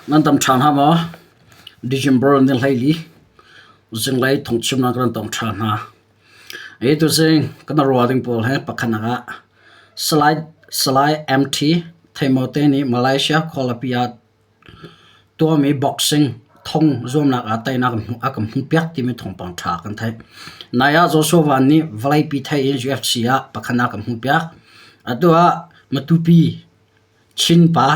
Nan dam ṭhan hna maw? December ni 14 zinglei thawngchimnak kan tong ṭhan hna. Hi tuzing kan ruah ding pawl hi pakhatnak ah Salai Salai MT Theimote nih Malaysia khualipi ah tuahmi boxing thong zuamnak ah teinak a kan hmuhpiak timi thawngpang ṭha kan theih. Nai ah Joshua Van nih vawleipi thei in UFC ah pakhatnak a kan hmuhpiak. Atu ah Matupi Chinpa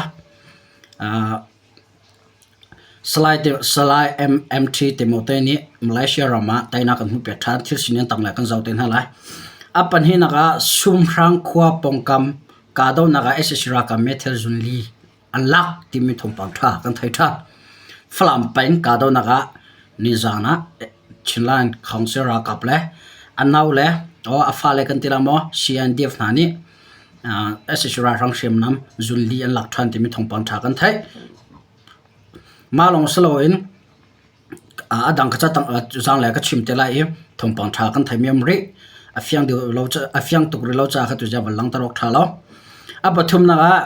Salai MMT Timote nih Malaysia ram ah teinak kan hmuhpiak ṭhan. Thil sining tanglei kan zoh te hna lai. A pahnihnak ah Sumhrang khua pawngkam kahdohnak ah sac ralkap meithal zunli an lak timi thawngpang ṭha kan thei ṭhan. Falam peng kahdohnak ah nizaan ah Chinland Council ralkap le a nau le a fale kan ti la maw CNDF hna nih sac ralhrang hriamnam zunli an lak ṭhan timi thawngpang ṭha kan theih. Mah lawng si loin a dang kha zaanglei ka chim te lai i thawngpang ṭha kan theimi um rih. A fiang deuh lo a fiang tuk rih lo caah kha tuzaan van langhter awk ṭha lo. A pathumnak ah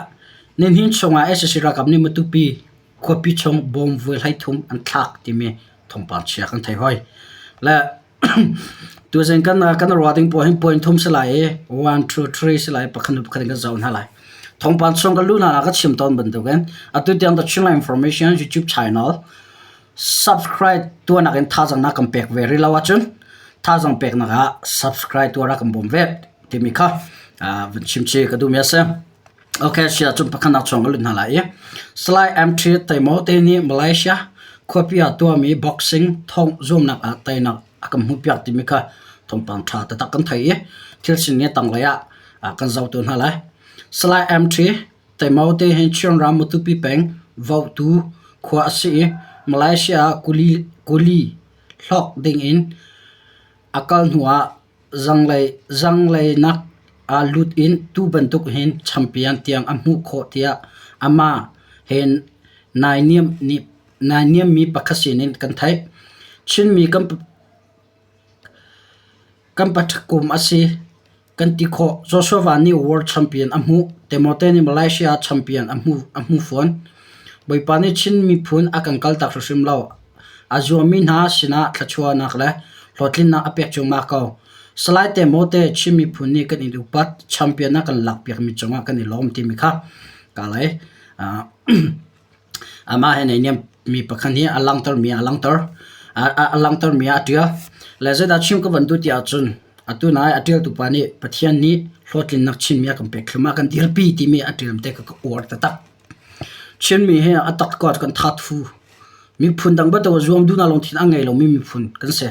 nihnih chungah sac ralkap nih Matupi khuapi chung bom voi 13 an thlak timi thawngpang chia kan thei hoi. Le Tuzing kan kan ruah ding pawl hin point thum si lai i one two three si lai pakhat hnu pakhat in kan zoh hna lai. Thawngpang chung kan luh hna ah ka chim tawn bantukin atu tiang The Chinland Information YouTube channel subscribe tuahnak in thazaang na kan pek ve rih lo ahcun thazaang peknak ah subscribe tuah rak kan bawm ve timi kha vun chim chih ka duhmi a si. Okay, sia cun pakhatnak chung ka lut hna lai i Salai MT Taimo te nih Malaysia khuapi ah tuahmi boxing thongh zuamnak ah teinak a kan hmuhpiak timi kha thawngpang ṭha taktak kan thei i thil sining tanglei ah kan zohtu hna lai. Salai MT Taimo te hi Chinram Matupi peng Votu khua a si i Malaysia ah kuli kuli hlawk dingin a kal hnuah Zangleinak ah lut in tu bantuk hin champion tiang a hmuh khawh tiah amah he naihniammi pakhat sinin kan theih. Chinmi kan paṭhakum a si kan ti khawh. Joshua Van nih World Champion a hmuh. Timote nih Malaysia champion a hmu fawn. Bawipa nih Chin miphun a kan kaltak hrimhrim lo. A zuammi hna sinah thluachuahnak le hlawhtlinnak a pek cuahmah ko. Salai Timote Chin miphun nih kan in upat, champion a kan lakpiakmi cungah kan i lawm timi kha ka lei. Amah he naihniam mi pakhat hi a langhtermi a langhter. A langhtermi a ṭial. Le zeidah chim ka van duh ti ahcun atu nai a ṭialtu pa nih Pathian nih hlawhtlinnak Chinmi a kan pek thluahmah a kan dirpi timi a ṭial te kha ka uar taktak. Chinmi hi a tak ko kan thathu. Miphun dang bantuk zuam duhnak lungthin a ngei lomi miphun kan si.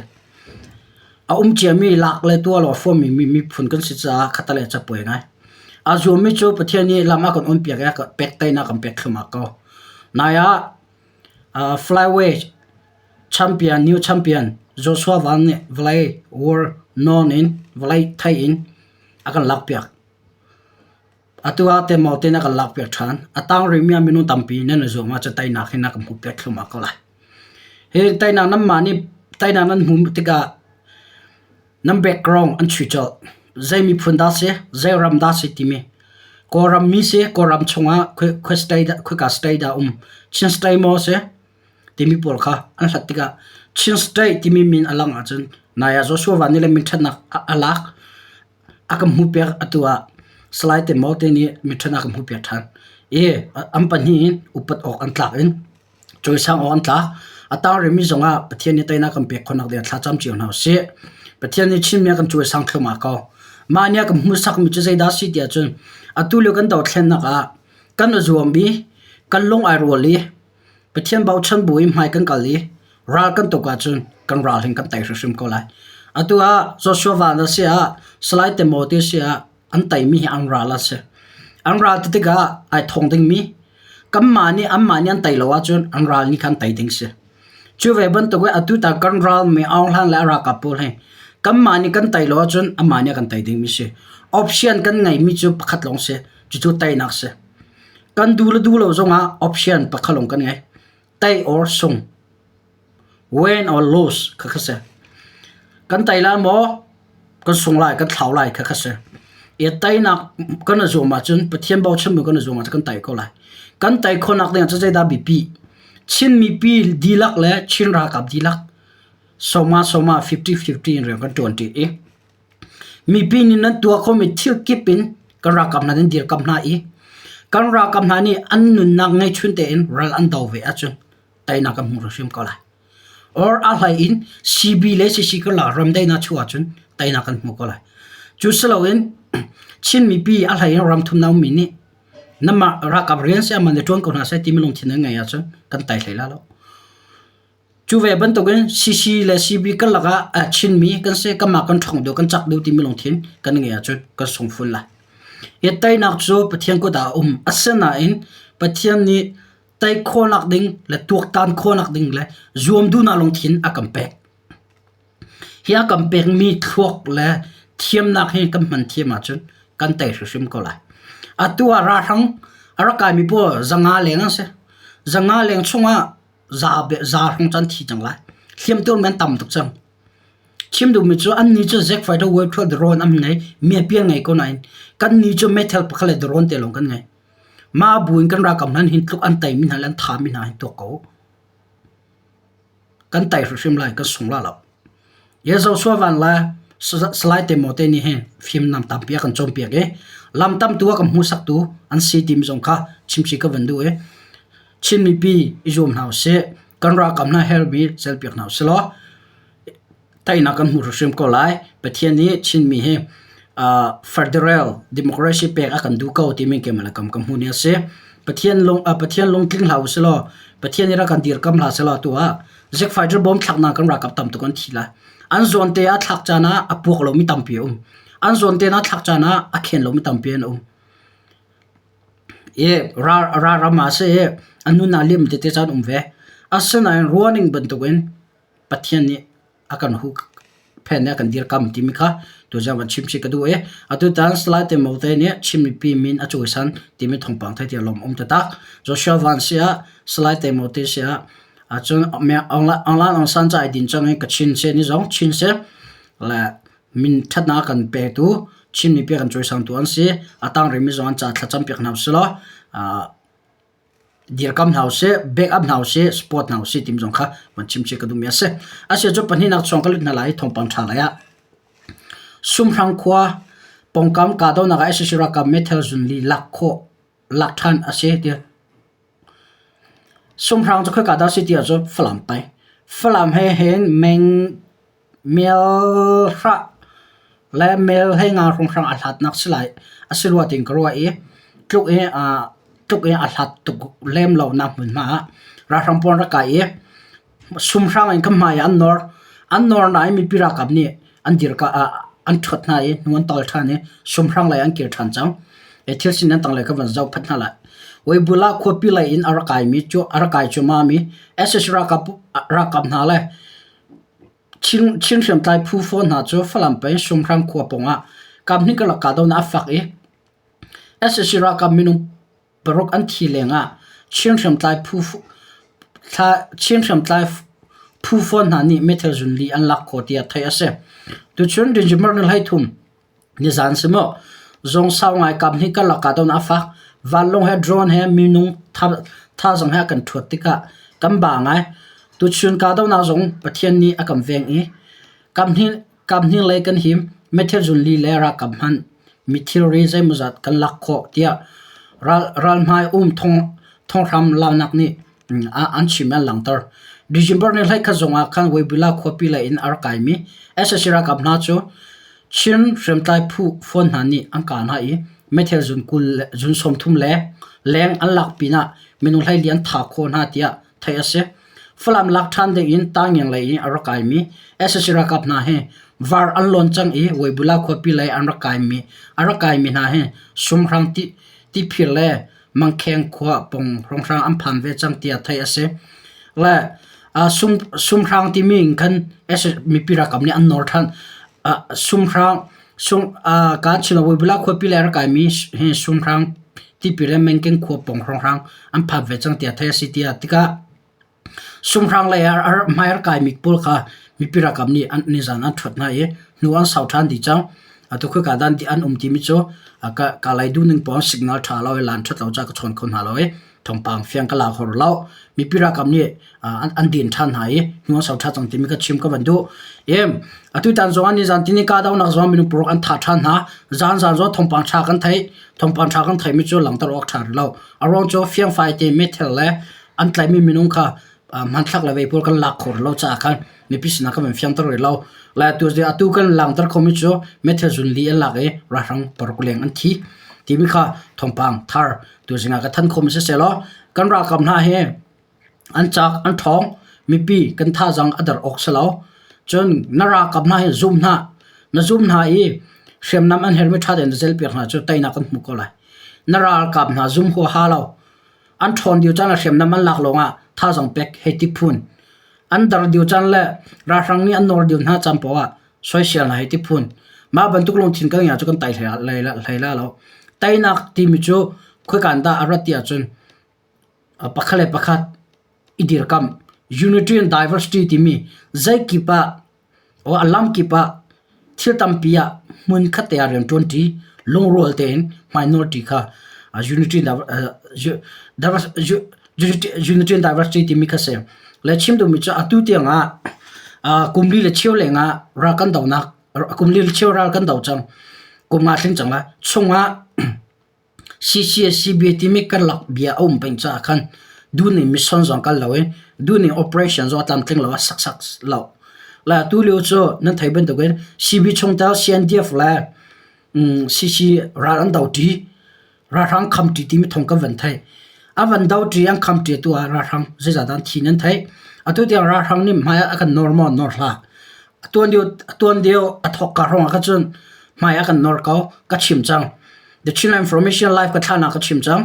A um ciami lak le tuah lo a huammi miphun kan si caah khatalei capuai ngai. A zuammi cu Pathian nih lam a kan onpiak i a pek teinak kan pek thluahmah ko. Nai ah flyweight champion, new champion Joshua Van nih vawlei world known in vawlei thei in a kan lakpiak. Atu ah temaw tein a kan lakpiak ṭhan. A tang rihmi ah minung tampi nan i zuam ahcun teinak hin a kan hmuhpiak thluahmah ko lai. Hi teinak nanmah nih teinak nan hmuh tikah nan background an chui colh. Zei miphun dah si, zei ram dah si timi. Kawlram mi si, Kawlram chungah khoi state dah, khoika state dah um, Chin state maw si timi pawl kha an hlat tikah Chin state timi min a lang ahcun nai ah Joshua Van nih le minṭhatnak a lak. A kan hmuhpiak atu ah Salai Te Maw te nih miṭhen a kan hmuhpiak ṭhan i an pahnih in upat awk an tlak in cawisang awk an tlak. A tang rihmi zongah Pathian nih teinak kan pek khawhnak ding thlacam cio hna usih. Pathian nih Chinmi a kan cawisang thluahmah ko. Mah nih a kan hmuhsakmi cu zeidah a si tiah cun atu lio kan dothlennak ah kan i zuam i kan lung ai rual i Pathian bochan bu in hmai kan kal i ral kan tuk ahcun kan ral hin kan tei hrimhrim ko lai. Atu ah Joshua Van a si ah Salai Timothy a si ah an teimi hi an ral a si. An ral ti tikah ai thawng dingmi kanmah nih anmah nih an tei lo ahcun an ral nih khan tei ding si. Cu ve bantuk in atu ta kan ral mi Aung Hlan le a ralkap pawl hi kanmah nih kan tei lo ahcun amah nih a kan tei dingmi si. Option kan ngeihmi cu pakhat lawng si. Cucu teinak si. Kan duh le duh lo zongah option pakhat lawng kan ngei. Tei or sung. Win or lose kha kha si. Kan tei lai maw? Kan sung lai, kan thlau lai kha kha si. I teinak kan i zuam ahcun Pathian bochanmi kan i zuam ahcun kan tei ko lai. Kan tei khawhnak ding ah cun zeidah biapi? Chin mipi dihlak le Chin ralkap dihlak sawma sawma 50-50 in rian kan ṭuanṭi i mipi nih nan tuah khomi thil kip in kan ralkap hna nan dirkamh hna i kan ralkap hna nih an nunnak ngeihchun tein ral an do ve ahcun teinak kan hmu hrimhrim ko lai. Or a hlei in CB le CC karlak ramdaihnak chuah ahcun teinak kan hmu ko lai. Cu si loin Chin mipi a hlei in ramthumnak ummi nih namah ralkap rian si aman le ṭuan ko hna seh timi lungthin nan ngeih ahcun kan tai hlei lai lo. Cu ve bantukin CC le CB karlak ah Chinmi kan si, kanmah kan ṭhawng deuh, kan cak deuh timi lungthin kan ngeih ahcun kan sung fun lai. Hi teinak cu Pathian kut ah a um. Asinain Pathian nih tei khawhnak ding le tuaktan khawhnak ding le zuam duhnak lungthin a kan pek. Hi a kan pekmi thluak le thiamnak hi kan hman thiam ahcun kan tei hrimhrim ko lai. Atu ah ralhrang a rak kaimi pawl 500 leng an si. 500 leng chungah za hrawng cu an thi cang lai. Hliamtuar mi an tam tuk cang. Chim duhmi cu annih cu Zack Fighter World Tour drone an ngei, miapi an ngei ko nain kannih cu meithal pakhat le drone te lawng kan ngei. Mah bu in kan ralkap hna hin tluk an teimi hna le an thami hna hi tuak ko. Kan tei hrimhrim lai, kan sung la lo. Joshua Van le Salai Timote nih hin fimnam tampi a kan cawnpiak i lam tamtu a kan hmuhsaktu an si timi zong kha chimchih ka van duh i Chin mipi i zuam hna usih. Kan ralkap hna herhmi celpiak hna usih law teinak kan hmu hrimhrim ko lai. Pathian nih Chinmi hi federal democracy pek a kan duh ko timi keimah le kam ka hmuh ni a si. Pathian lung Pathian lungtling hlah usih law Pathian nih rak kan dirkam hlah seh law tu ah zik fighter bom thlaknak kan ralkap tam tuk an thi lai. An zawn te ah thlak caan ah a puak lomi tampi a um. An zawn te ah thlak caan ah a khen lomi tampi an um. I ram ah seh i a nun ah lim tete caan um ve. Asinain ruahning bantukin Pathian nih a kan huhphenh i a kan dirkamh timi kha tuzaan van chim chih ka duh i atutan Salai Timote nih Chin mipi min a cawisan timi thawngpang theih tiah lawm um taktak. Joshua Van si ah Salai Timote si ah ahcun Aung Aung San ca ai din cang i Kachin si ni zong Chin si le min ṭhatnak a kan petu Chin mipi a kan cawisangtu an si. A tang rihmi zong an ca thlacam piak hna usih law dirkam hna usih, backup hna usih, support hna usih timi zong kha van chim chih ka duhmi a si. Asi cu pahnihnak chung ka lut hna lai i thawngpang ṭha lei ah. Sumhrang khua pawngkam kahdohnak ah sac ralkap meithal zunli lak khawh lak ṭhan a si ti. Sumhrang cu khoika dah a si ti ahcun Falam pei. Falam he hin meng Melhrah le mel hleinga hrawnghrang a hlatnak si lai a si rua tiin ka ruah i tluk i tluk i a hlat tuk lem lonak hmunhma ah ralhrang pawl an rak kai i sumhrang in kan hmai ah an nawr. An nawr nain mipi ralkap nih an dirka ah an ṭhuat hna i hnu an tawl ṭhan i sumhrang lei an kir ṭhan cang. Hi thil sining tanglei ka van zoh phat hna lai. Weibula khuapi lei in a rak kaimi cu a rak kai cuahmahmi sac ralkap ralkap hna le Chin hriamtlai phu fawn hna cu Falam peng Sumhrang khua pawngah kaphnih karlak kahdohnak a fak i sac ralkap minung paruk an thi lengah Chin hriamtlai phu fawn hna nih meithal zunli an lak khawh tiah theih a si. Tuchun December ni 13 Nizan si maw, zawng sau ngai kaphnih karlak kahdohnak a fak. Vanlawng he drone he minung thazaang he a kan ṭhuat tikah kan ba ngai. Tuchun kahdohnak zong Pathian nih a kan veng i kaphnih lei kan him. Meithal zunli le ralkap hmanh mi thilri zeimawzat kan lak khawh tiah ralhmai um thonghram launak nih an chim i an langhter. December ni 11 zong ah khan Weibula khuapi lei in a rak kaimi sac ralkap hna cu Chin hriamtlai phu fawn hna nih an kah hna i meithal zun 20 zun 30 le leng an lak pinah minung 14 an thah khawh hna tiah theih a si. Falam lak ṭhan ding in Tangyang lei in a rak kaimi sac ralkap hna hi var an lawn cang i Weibula khuapi lei an rak kaimi a rak kaimi hna hi sumhrang tiphir le Mangkheng khua pawng hrawnghrang an phan ve cang tiah theih a si. Le sumhrang timi in khan mipi ralkap nih an nawr ṭhan. Sumhrang kaan chim Weibula khuapi le a rak kaimi hi sumhrang tipi le Mangkheng khua pawng hrawnghrang an phan ve cang tiah theih a si tiah tikah Sumhrang lei ah hmai a kaimi pawl kha mipi ralkap nih an nizaan an ṭhuat hna i hnu an sau ṭhan dih cang. Atu khika dan ti an um timi cu ka lei duhning paoh signal ṭha lo i laan ṭhat lo caah ka chawn kho hna lo i. Thawngpang fiang ka la kho lo. Mipi ralkap nih an din ṭhan hna i hnu an sau ṭha cang timi ka chim ka van duh. Em atu tan zong ah nizan tini kahdohnak zong minung paruk an thah ṭhan hna. Zan zan zong thawngpang ṭha kan theih. Thawngpang ṭha kan theihmi cu langhter awk ṭha rih lo. A ruang cu fiangfai te meithal le an tlaihmi minung kha hmanthlak le vei pawl kan lak kho rih lo caah khan mipi sinah kan van fiangter rih lo. Le atu atu kan langhter khomi cu meithal zunli an lak i ralhrang paruk leng an thi timi kha thawngpang thar tuzing ah ka thanh khomi siseh law kan ralkap hna hi an cak an ṭhawng mipi kan thazaang a der awk si lo. Cun na ralkap hna hi zum hna na zum hna i hriamnam an herhmi ṭha tein na zelpiak hna cu teinak kan hmu ko lai. Na ralkap hna zum huaha lo. An ṭhawn dih caan le hriamnam an lak lawngah thazaang pek hei ti phun. An dar dih caan le ralhrang nih an nawl dih hna caan paoh ah soisel hna hei ti phun. Mah bantuk lungthin kan ngeih ahcun kan tai hlei lai lo. Teinak timi cu khoika in dah a rat ti ahcun pakhat le pakhat i dirkamh. Unity and diversity timi zeikip ah a lamkip ah thil tampi ah hmunkhat te ah rianṭuanṭi, lungrual tein hmainawlṭi kha unity and diversity timi kha si. Le chim duhmi cu atu tiang ah kum li le cheu leng ah ral kan donak kum li le cheu ral kan do cang. Kum nga tling cang lai. Chungah CCSCB timi karlak bia a um peng caah khan duhning mission zong kal lo i duhning operation zong a tlamtling lo a saksak lo. Le atu lio cu nan theih bantukin CB chungtel CNDF le CC ral an do ṭi, ralhrang kham ṭi timi thawng kan van theih. A van do ṭi an kham ṭi tu ah ralhrang zeizah dah an thi nan theih. Atu tiang ralhrang nih hmai ah a kan nawr maw nawr hlah. A tuan deuh a tuan deuh a thawkka hrawng ah khan cun hmai ah kan nawr ko ka chim cang. The Chin Information Live ka thlahnak ka chim cang.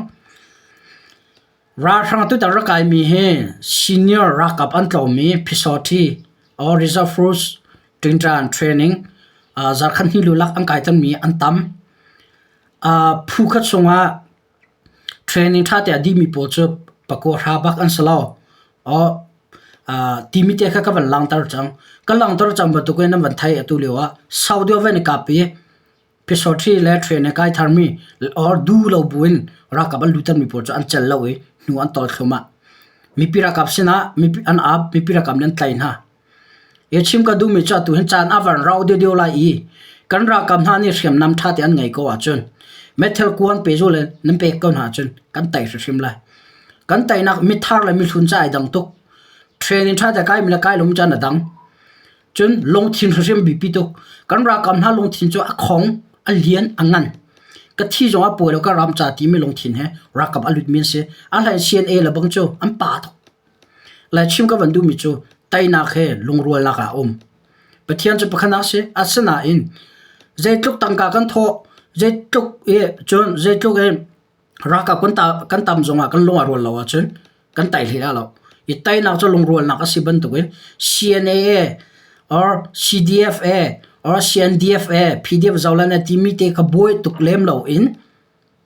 Ralhrang tutan rak kaimi hi senior ralkap an tlawmmi Phisawthi or Reserve Force Tingṭan training uh, zarkhat hnih lulak an kai cangmi an tam. Uh, phu khat chungah training ṭha te a dihmi pawl cu pakua hra bak an si lo. Oh, uh, timi te kha ka van langter cang. Ka langter cang bantukin nan van thei atu lio ah Saudi van i kap i Phisawṭhi le ṭhen he kai tharmi or duh lo buin ralkap an lutermi pawl cu an cel lo i hnu an tawl thluahmah. Mipi ralkap sinah mipi an ap, mipi ralkap nih an tlaih hna. Hi chim ka duhmi cu atu hin caan a van rau deuhdeuh lai i kan ralkap hna nih hriamnam ṭha te an ngei ko ahcun meithal kuan pe zu le nan pek ko hna ahcun kan tei hrimhrim lai. Kan teinak mithar le mihlun ca ai dang tuk. Training ṭha te kaimi le kai lomi caan a dang. Cun lungthin hrimhrim biapi tuk. Kan ralkap hna lungthin cu a khong, a lian, a ngan. Ka thi zong a pawi lo ka ram ca timi lungthin he ralkap a lutmi an si. A hlei CNA le bang cu an pa tuk. Lai chim ka van duhmi cu teinak he lungrualnak ah a um. Pathian cu pakhat a si. Asinain zeitluk tangka kan thawh, zeitluk i cun zeitluk i Ralkap kan tam zongah kan lung a rual lo ahcun kan tai hlei lo. I teinak cu lungrualnak a si bantukin CNA or CDFA or CNDFA, PDF Zoland timi te kha buai tuk lem loin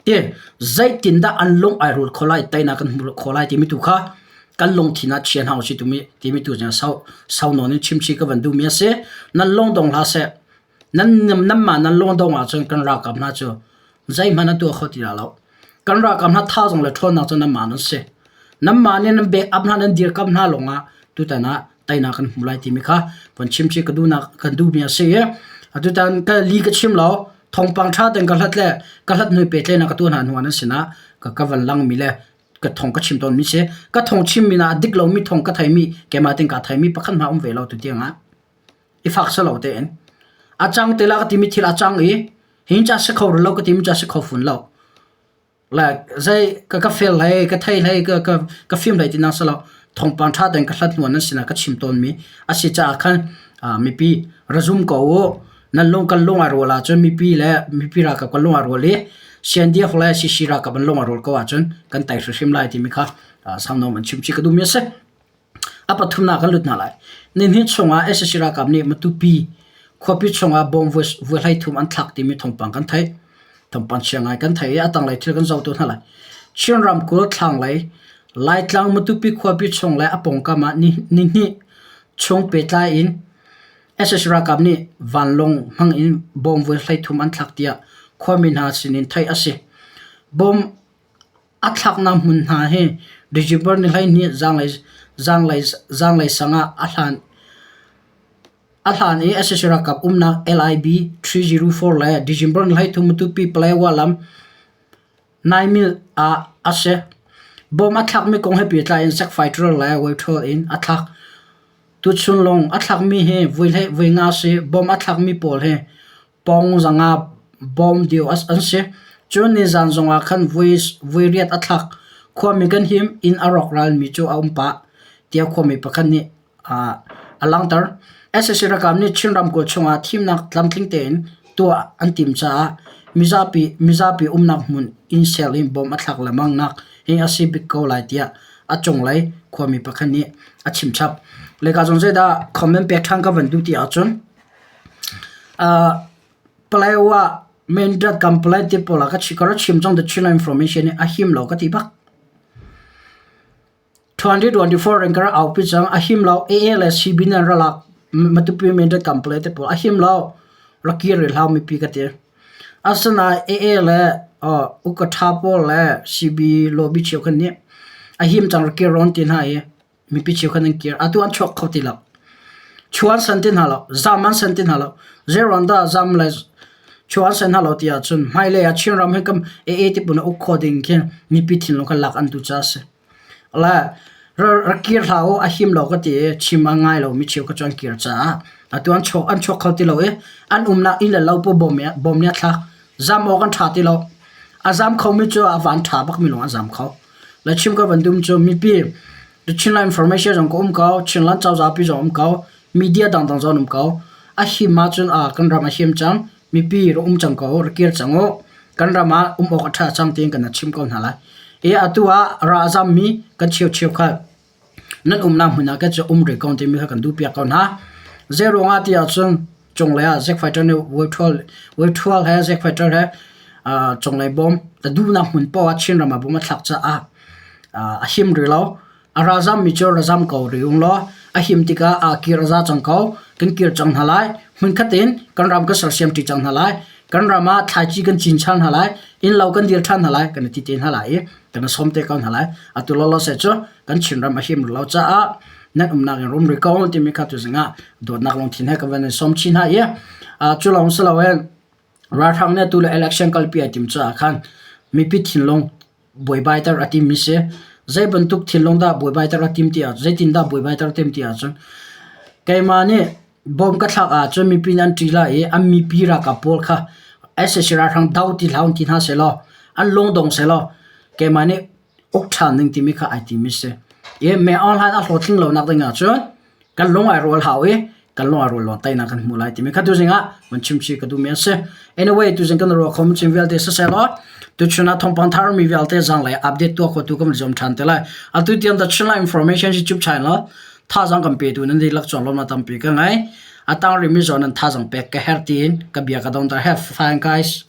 ti zeitindah an lung ai rual kho lai, teinak kan hmu kho lai timi tu kha kan lungthin ah chia hna usih timi tu sau sau nawn in chimchih ka van duhmi a si. Nan lung dong hlah seh. Nan nanmah nan lung dong ahcun kan ralkap hna cu zeihmanh an tuah kho ti lai lo. Kan ralkap hna thazaang le ṭhawnnak cu nanmah nan si. Nanmah nih nan backup hna nan dirkamh hna lawngah tutan ah teinak kan hmu lai timi kha von chimchih ka duhnak kan duhmi a si i atutan ka li ka chim lo thawngpang ṭha tein ka hlat le ka hlat hnu pehtlaihnak ka tuah hna hnu ah nan sinah ka ka van langmi le ka thong ka chim tawnmi si. Ka thong chimmi na a dik lomi thong ka theimi keimah tein kaa theimi pakhat hmanh a um ve lo tu tiangah. I fak silo tein a cang te la ka timi thil a cang i hin ca si kho lo ka timi ca si kho fun lo. Like zei ka ka fel hlei ka thei hlei ka ka ka fim hlei ti nang silo thawngpang ṭha tein ka hlat hnuan nan sinah ka chim tawnmi a si caah khan mipi razum ko u nan lung kan lung a rual ahcun mipi le mipi ralkap kan lung a rual i CNDF le CC ralkap an lung a rual ko ahcun kan tei hrimhrim lai timi kha sangnom an chim chih ka duhmi a si. A pathumnak kan lut hna lai. Nihnih chungah sac ralkap nih Matupi khuapi chungah bom voi 13 an thlak timi thawngpang kan theih. Thawngpang chia ngai kan theih i a tanglei thil kan zoh tu hna lai. Chin ramkulh thlanglei Laitlang Matupi khuapi chung le a pawngkam ah nihnih chung pehtlai in sac ralkap nih vanlawng hmang in bom voi 13 an thlak tiah khuami hna sinin theih a si. Bom. A thlaknak hmun hna hi December ni 12 zaanglei sang ah a hlan a hlan i sac ralkap umnak LIB 304 le December ni 13 Matupi Paletwa lam 9 mil ah a si. Bom a thlakmi kong he pehtlai in sac fighter le weithrual in a thlak. Tuchun lawng a thlakmi hi voi nga si. Bom a thlakmi pawl hi pawng zanga bawm deuh an si. Cun nizan zongah khan voi riat a thlak. Khuami kan him, inn a rawk ralmi cu a um pah, tiah khuami pakhat nih a langhter. Sac ralkap nih Chin ramkulh chungah thimnak tlamtling tein tuah an timh caah mizapi mizapi umnak hmun inn sel in bom a thlak lengmang nak hi a si bik ko lai tiah a cunglei khuami pakhat nih a chimchap. Leka zong zeidah comment pek ṭhan ka van duh ti ahcun Paletwa Mindat Kampalay ti pawl ah ka rak chim cang the Chin information hi a him lo ka ti bak. 2024 in ka rak aupi cang. A him lo. AA le CB nih an ra lak. Matupi Mindat Kampalay te pawl a him lo. Rak kir rih hlah mipi ka ti. Asinain AA le Ukatha pawl le CB lobby cheukhat nih a him cang rak kir rawn ti hna i mipi cheukhat an kir. Atu an chuak kho ti lo. Chuan san ti hna lo. Zam an san ti hna lo. Zeiruang dah zam le chuan san hna lo ti ahcun hmailei ah Chinram hi kam AA ti pun a uk khawh ding khi mipi thinlung kha lak an duh caah a si. Le rak kir hlah u a him lo ka ti i chim a ngai lomi cheukhat cu an kir caah atu an chuak an chuak kho ti lo i an umnak inn le lo paoh bawm bawm nih a thlak. Zam awk an ṭha ti lo. A zam khomi cu a van ṭha bakmi lawng an zam kho. Le chim ka van dum cu mipi the Chinland information zong ka um ko, Chinland cozah pi zong um ko, media dangdang zong um ko. A him ahcun ah kan ram a him cang. Mipi rak um cang ko, rak kir cang u. Kan ram ah um awk a ṭha cang tiin kan chim ko hna lai. I atu ah ra a zammi kan cheu kha nan umnak hmun ah kan cu um rih ko timi kha kan duhpiak ko hna. Zei ruangah ti ahcun cunglei ah Zack Fighter nih Wave he Zack Fighter he cunglei bawm a duhnak hmun paoh ah Chinram ah bawm a thlak caah a him rih lo. A ralzammi cu ra zam ko rih ung law a him tikah aa kir a za cang ko. Kan kir cang hna lai. Hmunkhat in kan ram kan sersiamṭi cang hna lai. Kan ram ah thlaici kan cin ṭhan hna lai. Innlo kan dir ṭhan hna lai. Kan i ti te hna lai i kan i sawm te ko hna lai. Atu lawlaw seh cu kan Chinram a him lo caah nan umnak in rum rih ko timi kha tuzing ah dawtnak lungthin he ka van in sawm chin hna i cu lawng si loin ralhrang nih atu le election kalpi ai tim caah khan mipi thinlung buaibaiter a timmi si. Zei bantuk thinlung dah buaibaiter a tim ti ah zeitindah buaibaiter a tim ti ahcun keimah nih bom ka thlak ahcun mipi nih an ṭih lai i an mipi ralkap pawl kha sac ralhrang do ti hlah un ti hna sehlaw an lungdong sehlaw keimah nih uk ṭhan ding timi kha ai timmi si. I me online a hlawhtling lonak ding ahcun kan lung ai rual hau i kan lung ai rual lawng teinak kan hmu lai timi kha tuzing ah van chimchih ka duhmi a si. Anyway, tuzing kan ruah khom chin vialte siseh tuchun ah thawngpang thar mi vialte zanglei update tuah khotu kan zuam ṭhan te lai. Atu tiang the Chinland information YouTube channel thazang kan petu nan dihlak chuang lawmnak tampi ka ngei. A tang rihmi zawn nan thazang pek ka herh tiin ka bia ka dong ter. Have fun guys.